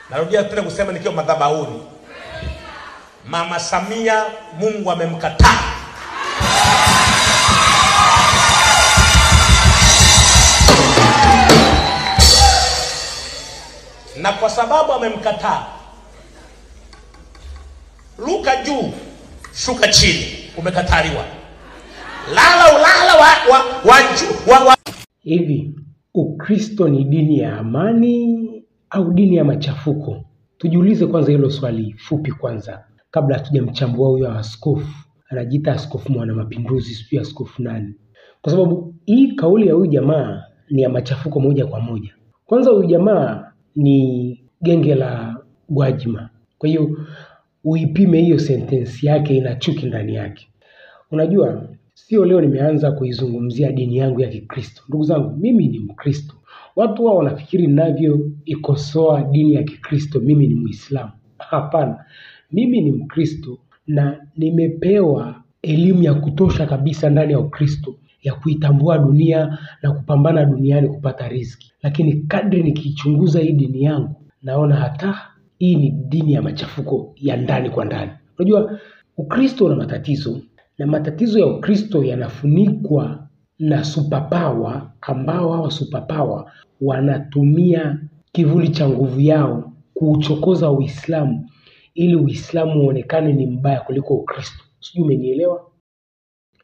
Narudia tena kusema nikiwa madhabahuni, Mama Samia Mungu amemkataa. Na kwa sababu amemkataa, luka juu, shuka chini, umekataliwa. Lala ulala wa. Hivi Ukristo ni dini ya amani au dini ya machafuko? Tujiulize kwanza hilo swali fupi kwanza kabla hatujamchambua huyo askofu. Anajiita askofu mwana mapinduzi, sijui askofu nani. Kwa sababu hii kauli ya huyu jamaa ni ya machafuko moja kwa moja. Kwanza huyu jamaa ni genge la Gwajima. Kwa hiyo uipime hiyo sentensi yake, ina chuki ndani yake. Unajua, sio leo nimeanza kuizungumzia dini yangu ya Kikristo. Ndugu zangu, mimi ni Mkristo. Watu wao wanafikiri ninavyoikosoa dini ya Kikristo mimi ni Muislamu. Hapana, mimi ni Mkristo na nimepewa elimu ya kutosha kabisa ndani ya Ukristo ya kuitambua dunia na kupambana duniani kupata riziki. Lakini kadri nikiichunguza hii dini yangu, naona hata hii ni dini ya machafuko ya ndani kwa ndani. Unajua, Ukristo una matatizo, na matatizo ya Ukristo yanafunikwa na superpower, ambao hawa superpower wanatumia kivuli cha nguvu yao kuuchokoza Uislamu ili Uislamu uonekane ni mbaya kuliko Ukristo. Sijui umenielewa?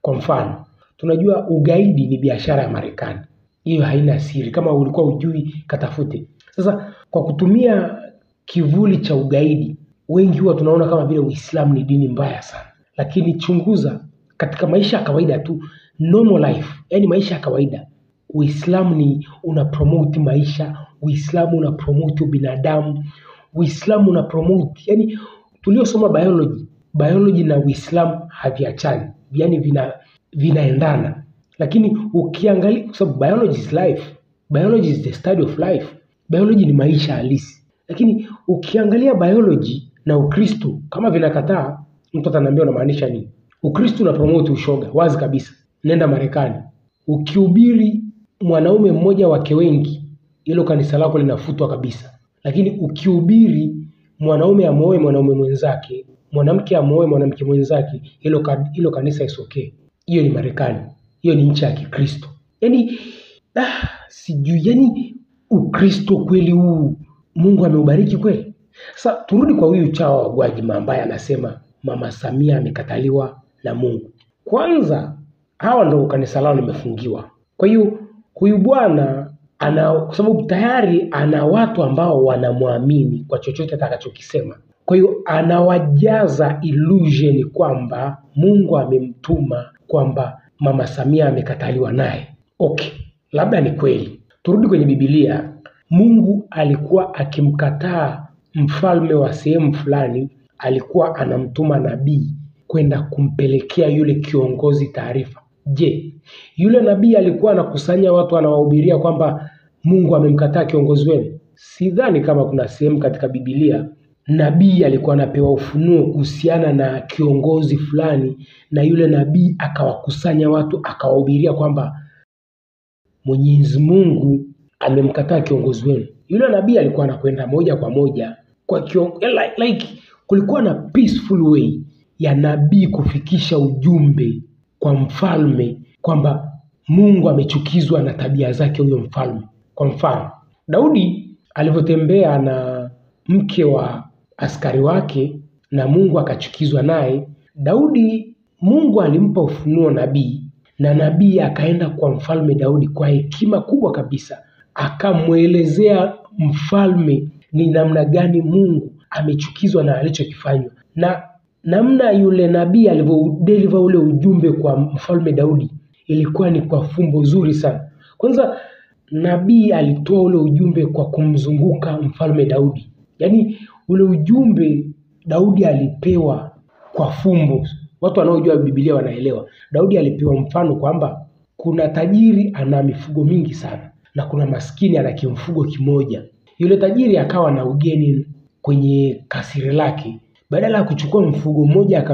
Kwa mfano, tunajua ugaidi ni biashara ya Marekani. Hiyo haina siri. Kama ulikuwa hujui, katafute. Sasa kwa kutumia kivuli cha ugaidi, wengi huwa tunaona kama vile Uislamu ni dini mbaya sana. Lakini chunguza katika maisha ya kawaida tu, normal life, yani maisha ya kawaida, Uislamu ni una promote maisha, Uislamu una promote ubinadamu, Uislamu una promote, yani tuliosoma biology, biology na Uislamu haviachani, yani vinaendana. Lakini ukiangalia, kwa sababu biology is life, biology is the study of life, biology ni maisha halisi. Lakini ukiangalia biology na Ukristo kama vinakataa, mtu ataniambia unamaanisha nini? Ukristo una promote ushoga wazi kabisa. Nenda Marekani, ukihubiri mwanaume mmoja wake wengi, hilo kanisa lako linafutwa kabisa. Lakini ukihubiri mwanaume amuoe mwanaume mwenzake, mwanamke amuoe mwanamke mwenzake, hilo kanisa is okay. Hiyo ni Marekani, hiyo ni nchi ya Kikristo. Yaani sijui, yani Ukristo kweli huu Mungu ameubariki kweli? Sasa turudi kwa huyu chawa wa Gwajima ambaye anasema Mama Samia amekataliwa na Mungu. Kwanza hawa ndio kanisa lao limefungiwa. Kwa hiyo huyu bwana ana, kwa sababu tayari ana watu ambao wanamwamini kwa chochote atakachokisema. Kwa hiyo anawajaza illusion kwamba Mungu amemtuma, kwamba Mama Samia amekataliwa naye. Okay, labda ni kweli. Turudi kwenye Biblia. Mungu alikuwa akimkataa mfalme wa sehemu fulani, alikuwa anamtuma nabii kwenda kumpelekea yule kiongozi taarifa. Je, yule nabii alikuwa anakusanya watu anawahubiria kwamba Mungu amemkataa kiongozi wenu? Sidhani kama kuna sehemu katika Biblia nabii alikuwa anapewa ufunuo kuhusiana na kiongozi fulani na yule nabii akawakusanya watu akawahubiria kwamba Mwenyezi Mungu amemkataa kiongozi wenu. Yule nabii alikuwa anakwenda moja kwa moja kwa like kulikuwa na peaceful way ya nabii kufikisha ujumbe kwa mfalme kwamba Mungu amechukizwa na tabia zake huyo mfalme. Kwa mfano, Daudi alivyotembea na mke wa askari wake na Mungu akachukizwa naye, Daudi, Mungu alimpa ufunuo nabii, na nabii akaenda kwa mfalme Daudi kwa hekima kubwa kabisa, akamwelezea mfalme ni namna gani Mungu amechukizwa na alichokifanywa. Na namna yule nabii alivyodeliver ule ujumbe kwa mfalme Daudi ilikuwa ni kwa fumbo zuri sana. Kwanza nabii alitoa ule ujumbe kwa kumzunguka mfalme Daudi. Yaani ule ujumbe Daudi alipewa kwa fumbo. Watu wanaojua Biblia wanaelewa. Daudi alipewa mfano kwamba kuna tajiri ana mifugo mingi sana na kuna maskini ana kimfugo kimoja. Yule tajiri akawa na ugeni kwenye kasiri lake. Badala ya kuchukua mfugo mmoja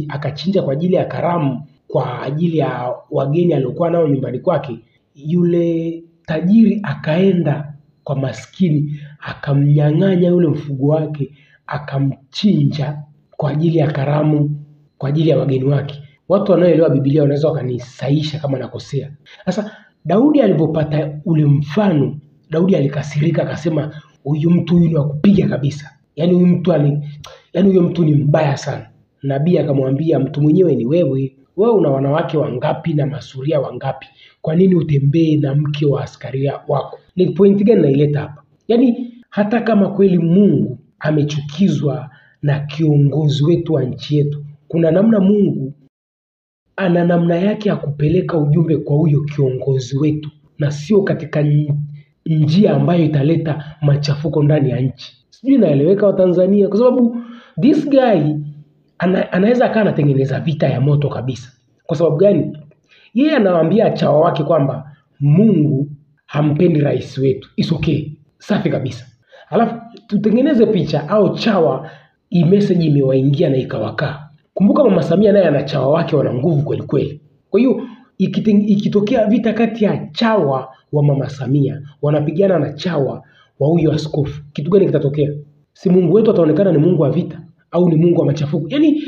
akachinja kwa ajili ya karamu, kwa ajili ya wageni aliokuwa nao nyumbani kwake, yule tajiri akaenda kwa maskini akamnyang'anya yule mfugo wake, akamchinja kwa ajili ya karamu, kwa ajili ya wageni wake. Watu wanaoelewa Biblia wanaweza wakanisaisha kama nakosea. Sasa Daudi alipopata ule mfano, Daudi alikasirika akasema, huyu mtu huyu ni wa kupiga kabisa. Yaani huyu mtu yaani huyo mtu ni mbaya sana. Nabii akamwambia, mtu mwenyewe ni wewe. Wewe una wanawake wangapi na masuria wangapi? Kwa nini utembee na mke wa askari wako? Ni pointi gani naileta hapa? Yaani hata kama kweli Mungu amechukizwa na kiongozi wetu wa nchi yetu, kuna namna Mungu ana namna yake ya kupeleka ujumbe kwa huyo kiongozi wetu, na sio katika njia ambayo italeta machafuko ndani ya nchi. Sijui naeleweka wa Tanzania, kwa sababu this guy anaweza akawa anatengeneza vita ya moto kabisa. Kwa sababu gani? Yeye anawaambia chawa wake kwamba Mungu hampendi rais wetu. It's okay. Safi kabisa. Alafu tutengeneze picha au chawa, hii message imewaingia na ikawakaa. Kumbuka Mama Samia naye ana chawa wake wana nguvu kweli kweli. Kwa hiyo ikitokea vita kati ya chawa wa Mama Samia wanapigana na chawa wa huyo askofu, kitu gani kitatokea? Si Mungu wetu ataonekana ni Mungu wa vita au ni Mungu wa machafuko? Yaani,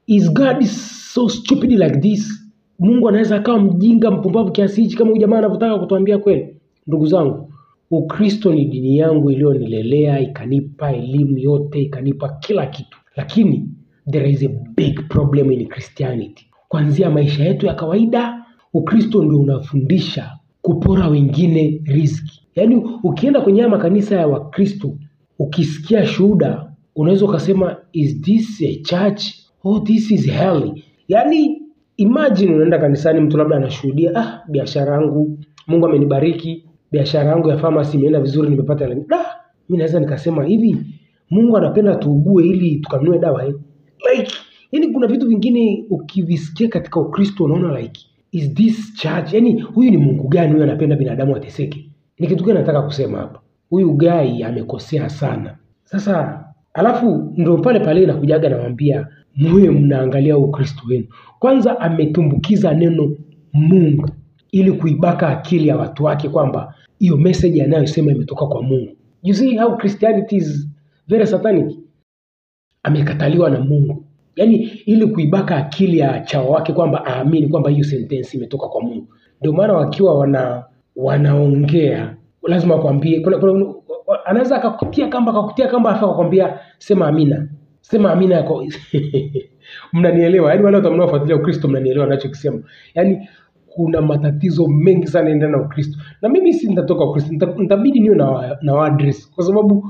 is God so stupid like this? Mungu anaweza akawa mjinga mpumbavu kiasi hichi kama huyu jamaa anavyotaka kutuambia kweli? Ndugu zangu, Ukristo ni dini yangu iliyonilelea, ikanipa elimu yote, ikanipa kila kitu. Lakini there is a big problem in Christianity. Kuanzia maisha yetu ya kawaida, Ukristo ndio unafundisha kupora wengine riziki. Yaani ukienda kwenye haya makanisa ya Wakristo, ukisikia shuhuda, unaweza ukasema, is this a church? Oh, this is hell. Yaani imagine unaenda kanisani, mtu labda anashuhudia, biashara yangu, Mungu amenibariki, biashara yangu ya pharmacy imeenda vizuri, nimepata hela. Mimi naweza nikasema hivi, Mungu anapenda tuugue ili tukanunue dawa eh? Like, yaani kuna vitu vingine ukivisikia katika Ukristo unaona like, is this church? Yaani huyu ni Mungu gani huyu anapenda binadamu ateseke? Ni kitu gani nataka kusema hapa? Huyu guy amekosea sana. Sasa alafu ndio pale pale nakujaga nawaambia muwe mnaangalia Ukristo wenu. Kwanza ametumbukiza neno Mungu ili kuibaka akili ya watu wake kwamba hiyo message anayosema imetoka kwa Mungu. You see how Christianity is very satanic. Amekataliwa na Mungu. Yaani ili kuibaka akili ya chawa wake kwamba aamini kwamba hiyo sentence imetoka kwa Mungu. Ndio maana wakiwa wanaongea lazima wakwambie, kuna anaweza akakutia kamba afa akakwambia sema amina. Sema amina yako. Mnanielewa? Yaani wale watu mnaofuatilia Ukristo mnanielewa ninachokisema. Yaani kuna matatizo mengi sana ndani ya Ukristo. Na mimi si nitatoka Ukristo, nitabidi niwe na address, kwa sababu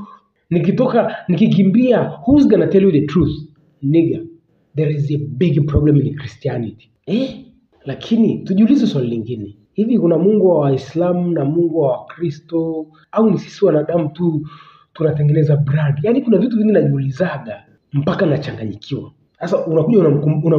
nikitoka nikikimbia, who's gonna tell you the truth? Nigga, there is a big problem in Christianity. Lakini tujiulize swali lingine. Hivi kuna Mungu wa Waislamu na Mungu wa Wakristo, au ni sisi wanadamu tu tunatengeneza brand? Yaani kuna vitu vingi najiulizaga mpaka nachanganyikiwa. Sasa unakuja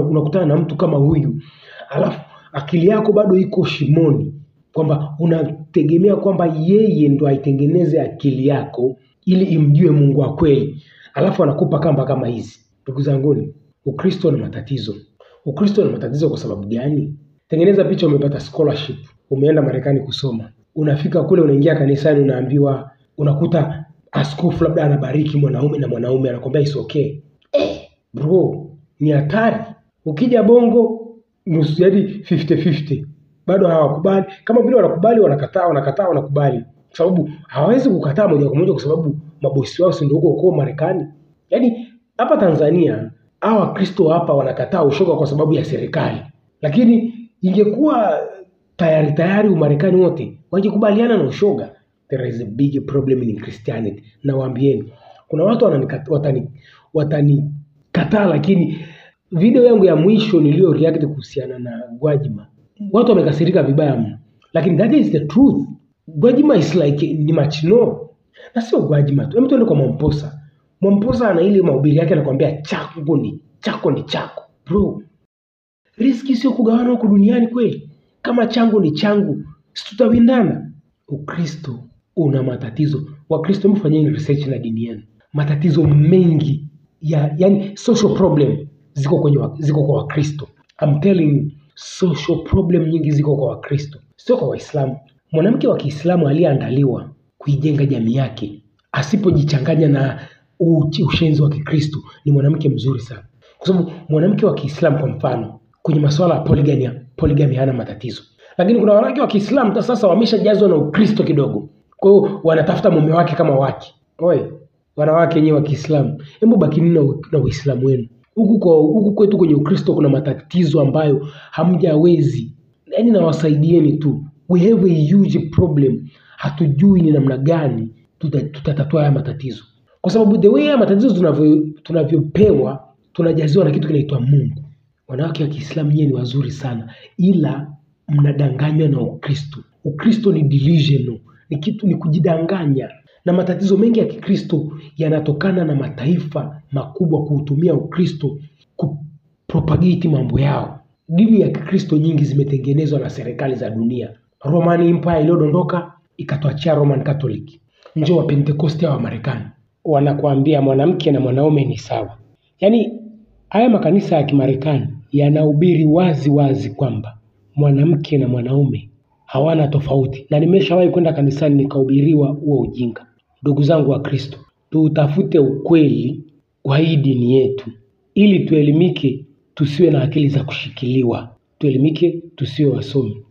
unakutana na mtu kama huyu, alafu akili yako bado iko shimoni kwamba unategemea kwamba yeye ndo aitengeneze akili yako ili imjue Mungu wa kweli, alafu anakupa kamba kama hizi. Ndugu zanguni, Ukristo na matatizo. Ukristo na matatizo kwa sababu gani? Tengeneza picha, umepata scholarship, umeenda Marekani kusoma. Unafika kule, unaingia kanisani, unaambiwa, unakuta askofu labda anabariki mwanaume na mwanaume, anakuambia it's okay. Bro, ni hatari. Ukija Bongo nusu, yaani 50-50. Bado hawakubali. Kama vile wanakubali, wanakataa, wanakataa, wanakubali. Kwa sababu hawawezi kukataa moja kwa moja, kwa sababu mabosi wao si ndio huko huko Marekani. Yaani hapa Tanzania hawa Wakristo hapa wanakataa ushoga kwa sababu ya serikali. Lakini ingekuwa tayari Umarekani wote wangekubaliana na ushoga. There is a big problem in Christianity. Na waambieni, kuna watu watanikataa, lakini video yangu ya mwisho niliyo react kuhusiana na Gwajima, watu wamekasirika vibaya mno. Lakini that is the truth. Gwajima is like ni machino. Na sio Gwajima tu. Hebu tuende kwa Mwamposa. Mwamposa ana ile mahubiri yake anakuambia chako ni chako ni chako. Bro, riski sio kugawana huku duniani kweli. Kama changu ni changu, si tutawindana? Ukristo una matatizo. Wakristo, mfanyeni research na dini yenu. Matatizo mengi ya, yani social problem ziko kwa Wakristo. I'm telling you, social problem nyingi ziko kwa Wakristo, sio kwa Waislamu. Mwanamke wa Kiislamu aliyeandaliwa kuijenga jamii yake Asipojichanganya na ushenzi wa Kikristo ni mwanamke mzuri sana. Kwa sababu mwanamke wa Kiislamu kwa mfano, kwenye masuala ya polygamy hana matatizo. Lakini kuna wanawake wa Kiislamu hata sasa wameshajazwa na Ukristo kidogo. Kwa hiyo wanatafuta mume wake kama wake. Oi, wanawake wenyewe wa Kiislamu, hebu bakini na Uislamu wenu. Huku kwetu kwenye Ukristo kuna matatizo ambayo hamjawezi. Yaani nawasaidieni tu. We have a huge problem. Hatujui ni namna gani tutatatua haya matatizo. Kwa sababu the way haya matatizo tunavyopewa, tunajaziwa na kitu kinaitwa Mungu. Wanawake wa Kiislamu nyie ni wazuri sana, ila mnadanganywa na Ukristo. Ukristo ni delusional, ni kitu, ni kujidanganya. Na matatizo mengi ya Kikristo yanatokana na mataifa makubwa kuutumia Ukristo kupropagate mambo yao. Dini ya Kikristo nyingi zimetengenezwa na serikali za dunia. Roman Empire iliyodondoka ikatuachia Roman Catholic. Njoo wa Pentecoste wa Marekani wanakuambia mwanamke na mwanaume ni sawa. Yaani haya makanisa ya Kimarekani yanahubiri wazi wazi kwamba mwanamke na mwanaume hawana tofauti. Na nimeshawahi kwenda kanisani nikahubiriwa huo ujinga. Ndugu zangu wa Kristo, tutafute ukweli wa hii dini yetu ili tuelimike, tusiwe na akili za kushikiliwa. Tuelimike, tusiwe wasomi.